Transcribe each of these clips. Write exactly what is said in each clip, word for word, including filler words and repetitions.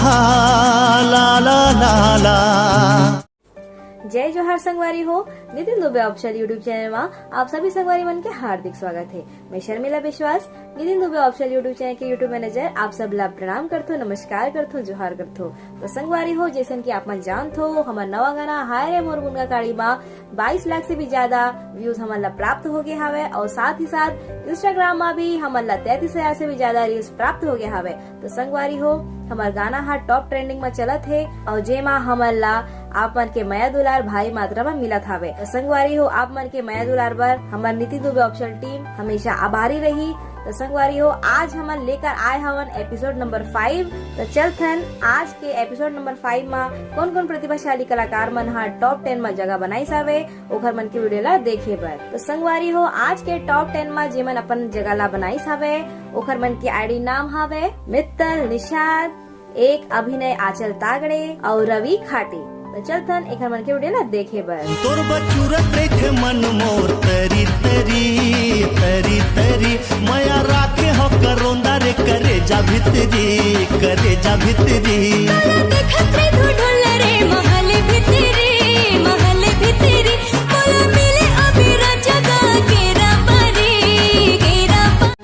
ला ला ला ला। जय जोहार संगवारी हो, Nitin Dubey official YouTube channel मा आप सभी संगवारी मन के हार्दिक स्वागत है। मैं शर्मिला विश्वास, Nitin Dubey official YouTube channel के YouTube मैनेजर, आप सब ला प्रणाम करथो, नमस्कार करथो, जोहार करथो। तो संगवारी हो, जैसन कि आप मन जानत हो, हमर नवा गाना हाय रे मोर मुनगा काड़ी मा बाईस लाख से भी ज्यादा व्यूज हमन ला प्राप्त हो गए हवे और साथ ही साथ Instagram मा भी हमन ला तैंतीस हजार से भी ज्यादा रील्स प्राप्त हो गए हवे। तो संगवारी हो, हमर गाना हा टॉप ट्रेंडिंग मा चलत हे और जेमा हमन ला आप मन के मया दुलार भारी मात्रा मा मिलत हवे। तो संगवारी हो, आप मन के मया दुलार बर हमर नितिन दुबे ऑफिशियल टीम हमेशा आभारी रही। तो संगवारी हो, आज हमन लेकर आए हवन एपिसोड नंबर फ़ाइव। तो चलथन आज के एपिसोड नंबर फ़ाइव मा कौन कौन प्रतिभाशाली कलाकार मन हा टॉप टेन मा जगह बनाइस हवे, ओखर मन के वीडियो ला देखे बर। तो संगवारी हो, आज के टॉप टेन मा जेमन अपन जगह ला बनाइस हवे, ओखर मन के आईडी नाम हवे मित्तल निषाद, एक अभिनय आंचल तागड़े और रवि खाटी। तो चलथन एखर मन के वीडियो ला देखे बर। तोर बचूरत रहिथे मन मोर तरी तरी, तरी तरी, मया राखे हो करोंदा रे करेजा भितरी, करेजा भितरी। काला देखत रे धुढुल रे महल भितरी, महल भितरी, मोला मिले अबेरा जगा केरा परी, केरा परी।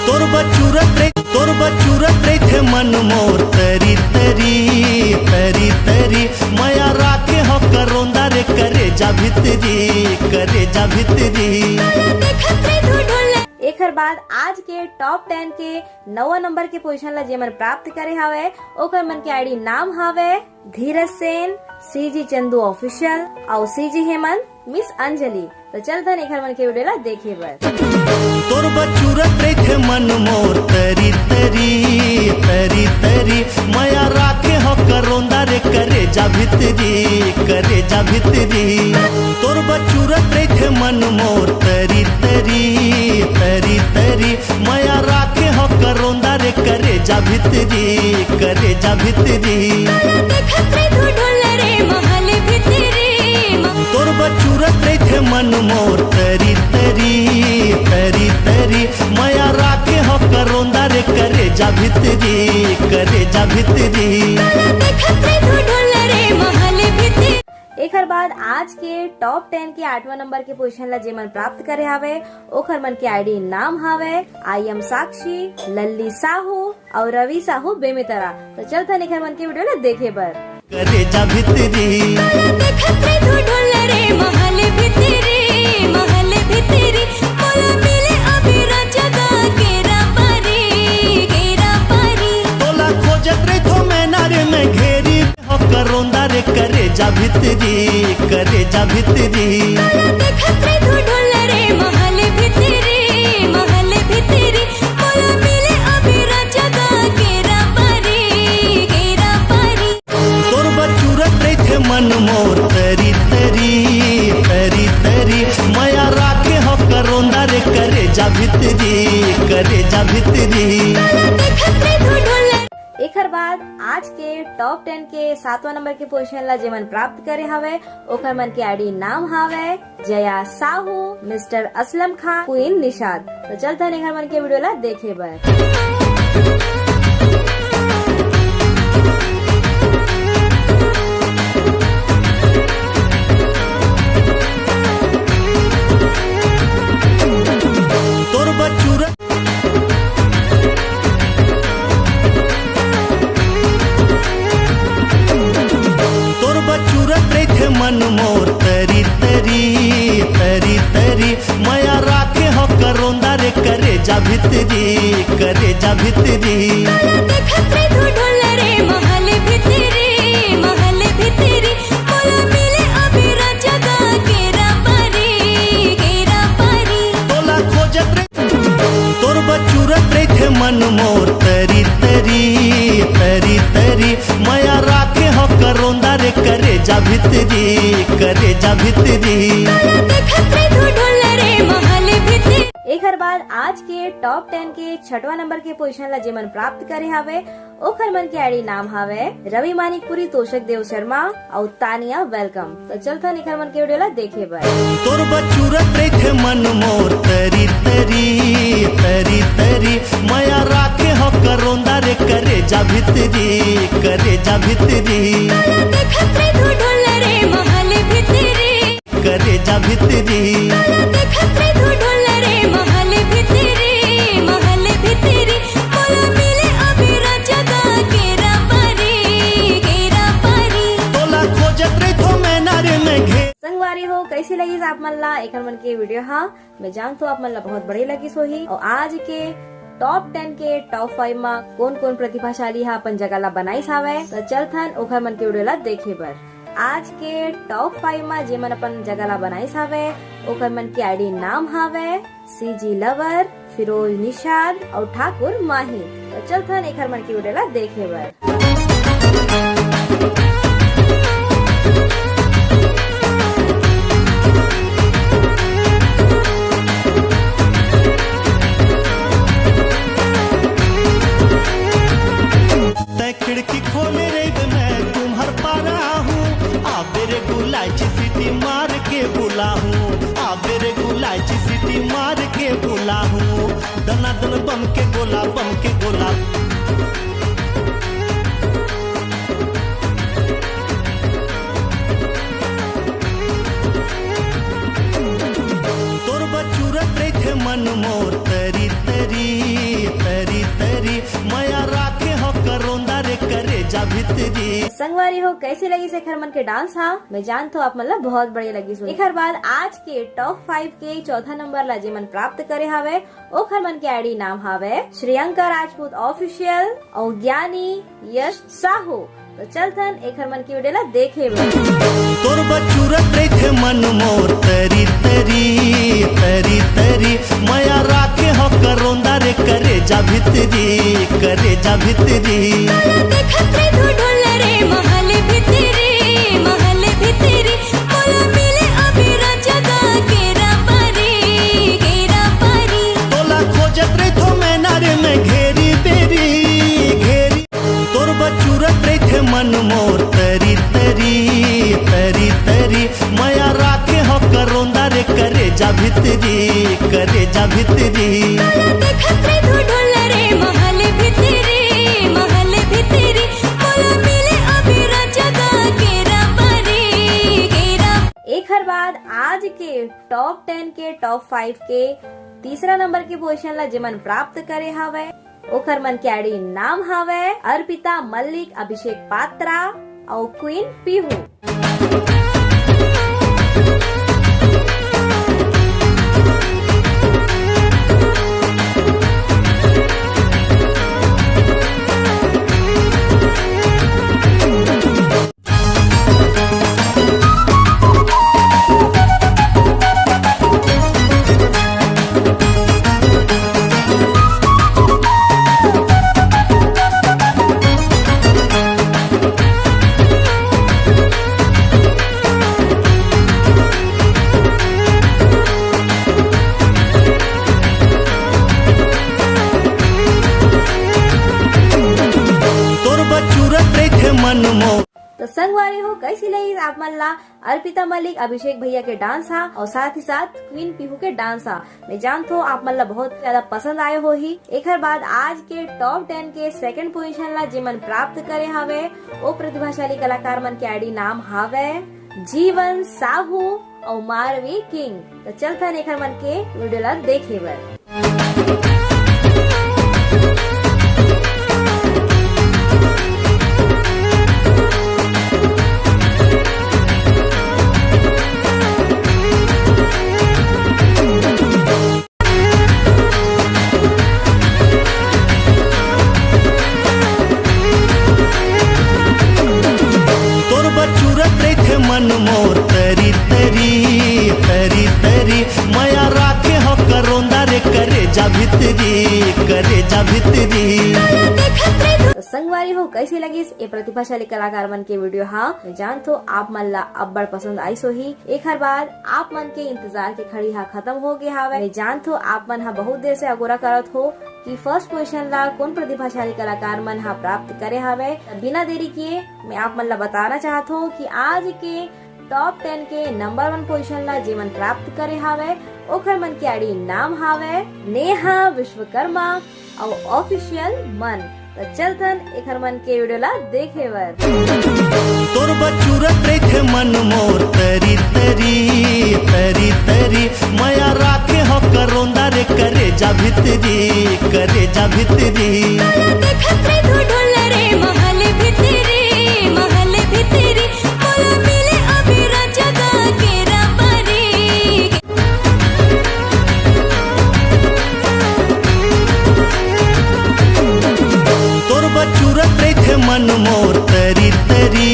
तोर बचूरत रे, तोर बचूरत रहिथे मन मोर तरी तरी, तरी तरी, मया राखे हो करोंदा रे करेजा भितरी, करेजा भितरी। काला देखत रे धुढुल। एखर बाद आज के टॉप टेन के नौवा नंबर के पोजीशन ला जेमन प्राप्त करे हावय, ओकर मन के आईडी नाम हावय धीरज सेन, सीजी चंदू ऑफिशियल अउ सीजी हेमंत, मिस अंजलि। तो चलथन एखर मन के वीडियो ला देखे बर। तोर बचूरत रहिथे मन मोर तरी तरी, तरी तरी, मया राखे हो करोंदा रे करेजा भितरी, करेजा भितरी। तोर बचूरत रहिथे मन मोर तरी तरी, तरी तरी, मया राखे हो करोंदा रे करेजा भितरी, करेजा भितरी। काला देखत रे धुढुल रे महल भितरी, म- तोर बचूरत रहिथे मन मोर तरी तरी, तरी तरी, मया राखे हो करोंदा रे करेजा भितरी, करेजा भितरी। काला देखत रे धुढुल रे महल भितरी। एखर बाद आज के टॉप टेन के आठवां नंबर के पोजीशन ला जेमन प्राप्त करे हावय, ओखर मन के आईडी नाम हावय आई एम साक्षी, लल्ली साहू अउ रवि साहू बेमेतरा। तो चलथन एखर मन के वीडियो ला देखे बर। करेजा भितरी। काला देखत रे धुढुल रे महल भितरी, महल भितरी, मोला मिले अबेरा जगा केरा परी, केरा परी। तोला खोजत रहिथो मैं नारे में घेरी हो करोंदा रे करेजा भितरी, करेजा भितरी। काला देखत रे धुढुल रे महल भितरी, महल भितरी, मोला मिले अबेरा जगा केरा परी, केरा परी। तोर बचूरत रहिथे मन मोर तरी तरी, तरी तरी, मया राखे हो करोंदा रे करेजा भितरी, करेजा भितरी। काला देखत रे धुढुल। एखर बाद आज के टॉप टेन के सातवां नंबर के पोजीशन ला जेमन प्राप्त करे हावय, ओखर मन के आईडी नाम हावय जया साहू, मिस्टर असलम खान, क्वीन निषाद। तो चलथन एखर मन के वीडियो ला देखे बर। तोर बचूरत तोर बचूरत रहिथे मन मोर तरी तरी, तरी तरी, मया राखे हो करोंदा रे करेजा भितरी, करेजा भितरी। काला देखत रे धुढुल रे महल भितरी, महल भितरी, मोला मिले अबेरा जगा केरा परी, केरा परी। तोला खोजत रे तोर बचूरत रहिथे मन मोर तरी तरी, तरी तरी, मया राखे हो करोंदा रे करेजा भितरी, करेजा भितरी। काला देखत रे धुढुल रे महल भितरी। एखर बाद आज के टॉप टेन के छठवां नंबर के पोजीशन ला जेमन प्राप्त करे हावय, ओखर मन के आईडी नाम हावय रवि मानिकपुरी, तोषक देव शर्मा अउ तानिया वेलकम। तो चलथन एखर मन के वीडियो ला देखे बर। तोर बचूरत रहिथे मन मोर तरी तरी, तरी तरी, मया राखे हो करोंदा रे करेजा भितरी, करेजा भितरी। काला देखत रे धू ढोल रे महल भितरी। करेजा भितरी। काला देखत रे धू ढोल रे महल भितरी, महल भितरी। मोला मिले अभी राजा गा केरा पारी, केरा पारी। तोला खोजत रहिथो मैं नारे में घे। संगवारी हो, कैसे लगिस आप मन ला एखर मन के वीडियो हा? मैं जानथों आप मन ला बहुत बढ़िया लगिस होही। और आज के टॉप टेन के टॉप फाइव मा कौन कौन प्रतिभाशाली हा अपन जगह ला बनाइस हावय, तो चलथन ओखर मन के वीडियो ला देखे बर। आज के टॉप फाइव मा जेमन अपन जगह ला बनाइस हावय, ओखर मन के आईडी नाम हावय सीजी लवर, फिरोज निषाद अउ ठाकुर माही। तो चलथन एखर मन के वीडियो ला देखे बर। तै खिड़की खोले रे मैं तुम्हर पारा हूँ, आबे रे गुलाची सीटी मार के बुलाहूँ, आबे रे गुलाची सीटी मार के बुलाहूँ। दना दन बम के गोला, बम के गोला। तोर बचूरत रहिथे मन मोर तरी तरी, तरी तरी। मया राखे हो करोंदा रे करेजा भितरी। संगवारी हो, कैसे लगिस एखर मन के डांस हा? मैं जानथों आप मन ला बहुत बढ़िया लगिस होही। एखर बाद आज के टॉप फाइव के चौथा नंबर ला जेमन प्राप्त करे हावय, ओखर मन के आईडी नाम हावय श्रियंका राजपूत ऑफिशियल अउ ज्ञानी यश साहू। तो चलथन एखर मन के वीडियो ला देखे बर। तोर बचूरत रहिथे मन मोर तरी तरी, तरी तरी। मया राखे हो करोंदा रे करेजा भितरी, करेजा भितरी। काला देखत रे धू ढोल रे महल भितरी, महल भितरी। मोला मिले अभी राजा गा केरा पारी, केरा पारी। तोला खोजत रहिथों मैं नारे में घेरी बेरी, घेरी। तोर बचूरत रहिथे मन मोर तरी तरी, तरी तरी। मया राखे हो करोंदा रे करेजा भितरी, करेजा भितरी। काला देखत रे धू ढोल रे महल भितरी, महल भितरी। मोला मिले अभी राजा गा केरा पारी, केरा। एखर बाद आज के टॉप टेन के टॉप फाइव के तीसरा नंबर के पोजीशन ला जेमन प्राप्त करे हावय, ओखर मन के आईडी नाम हावय अर्पिता मल्लिक, अभिषेक पात्रा अउ क्वीन पीहू। तोर बचूरत रहिथे मन मोर। तो संगवारी हो, कैसी लगिस आप मन ला अर्पिता मलिक, अभिषेक भैया के डांस हा अउ साथ ही साथ क्वीन पीहू के डांस हा? मैं जानथों आप मन ला बहुत ज्यादा पसंद आए होही। एखर बाद आज के टॉप टेन के सेकंड पोजीशन ला जेमन प्राप्त करे हावय, ओ प्रतिभाशाली कलाकार मन के आईडी नाम हावय जीवन साहू अउ मारवी किंग। तो चलथन एखर मन के वीडियो ला देखे बर। तोर बचूरत रहिथे मन मोर तरी तरी, तरी तरी। मया राखे हो करोंदा रे करेजा भितरी, करेजा भितरी। काला देखत रे धू- संगवारी हो, कैसे लगिस ये प्रतिभाशाली कलाकार मन के वीडियो? हाँ, मैं जानत हो आप मन ला अब्बड़ पसंद आइस होही। एखर बाद आप मन के इंतजार के घड़ी हा खत्म हो गए हावय। मैं जानत हो आप मन हा बहुत देर से अगोरा करत हो कि फर्स्ट पोजीशन ला कोन प्रतिभाशाली कलाकार मन हा प्राप्त करे हावय। त बिना देरी किए मैं आप मन ला बताना चाहत हो कि आज के टॉप टेन के नंबर वन पोजीशन ला जेमन प्राप्त करे हावय, ओखर मन के आईडी नाम हावय नेहा विश्वकर्मा अउ ऑफिशियल मन। त चलथन एखर मन के वीडियो ला देखे बर। तोर बचूरत रहिथे मन मोर तरी तरी, तरी तरी, मया राखे हो करोंदा रे करे जा भितरी, करे जा भितरी। काला देखत रे धू ढोल रे महल भितरी, महल भितरी, मोला मिले अभी राजा गा के रबरी। तोर बचूरत रहिथे मन मोर तरी तरी,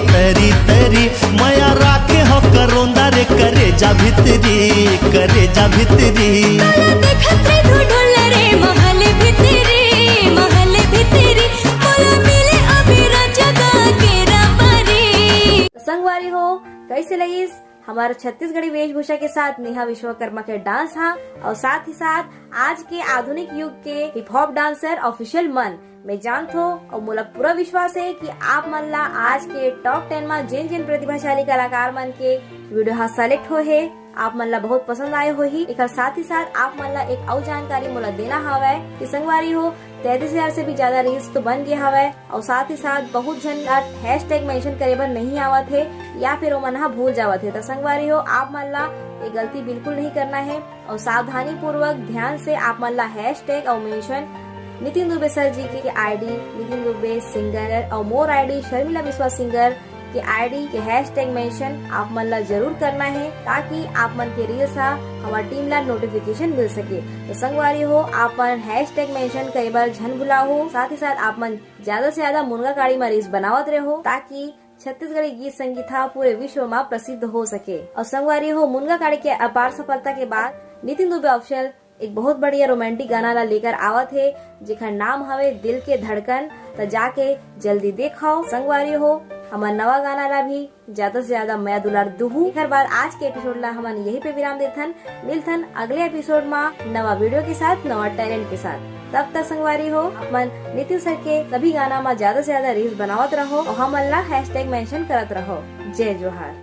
तरी तरी, मया राखे हो करोंदा रे करे जा भितरी, करे जा भितरी। काला देखत रे धू ढोल रे महल भितरी, महल भितरी, मोला मिले अभी राजा गा के रबरी। संगवारी हो, कैसे लगिस हमार छत्तीसगढ़ी वेशभूषा के साथ नेहा विश्वकर्मा के डांस हा, अउ साथ ही साथ आज के आधुनिक युग के हिप हॉप डांसर ऑफिशियल मन। मैं जानत हो अउ मोला पूरा विश्वास हे कि आप मन ला आज के टॉप टेन मा जेन जेन प्रतिभाशाली कलाकार मन के वीडियो हा सेलेक्ट होए हे, आप मन ला बहुत पसंद आए होही। एकर साथ ही साथ आप मन ला एक अउ जानकारी मोला देना हवय कि संगवारी हो, तैंतीस हजार से भी ज्यादा रील्स तो बन गए हवय, अउ साथ ही साथ बहुत झन ला हैशटैग मेंशन करे बर नहीं आवत हे, या फिर ओमन हा भूल जावत हे। त संगवारी हो, आप मन ला ये गलती बिल्कुल नहीं करना हे, अउ सावधानी पूर्वक ध्यान से आप मन ला हैशटैग अउ मेंशन नितिन दुबे सर जी के आईडी नितिन दुबे सिंगर अउ मोर आईडी शर्मिला विश्वास सिंगर के आईडी के हैशटैग मेंशन आप मन ला जरूर करना हे, ताकि आप मन के रील्स हा हमार टीम ला नोटिफिकेशन मिल सके। तो संगवारी हो, आप मन हैशटैग मेंशन करे बर झन भुलाहो। साथ ही साथ आप मन ज्यादा से ज्यादा मुनगा काड़ी मा रील्स बनावत रहो, ताकि छत्तीसगढ़ी गीत संगीत हा पूरे विश्व मा प्रसिद्ध हो सके। अउ संगवारी हो, मुनगा काड़ी के अपार सफलता के बाद नितिन दुबे ऑफिशियल एक बहुत बढ़िया रोमांटिक गाना ला लेकर आवत हे, जेकर नाम हवे दिल के धड़कन। त जाके जल्दी देखव संगवारी हो, हमर नवा गाना ला भी ज्यादा से ज्यादा मया दुलार दुहू। एकर बाद आज के एपिसोड ला हमन यही पे विराम देथन। मिलथन अगले एपिसोड मा नवा वीडियो के साथ, नवा टैलेंट के साथ। तब तक संगवारी हो, अपन नितिन सर के सभी गाना मा ज्यादा से ज्यादा रील्स बनावत रहो अउ हमन ला हैशटैग मेंशन करत रहो। जय जोहार।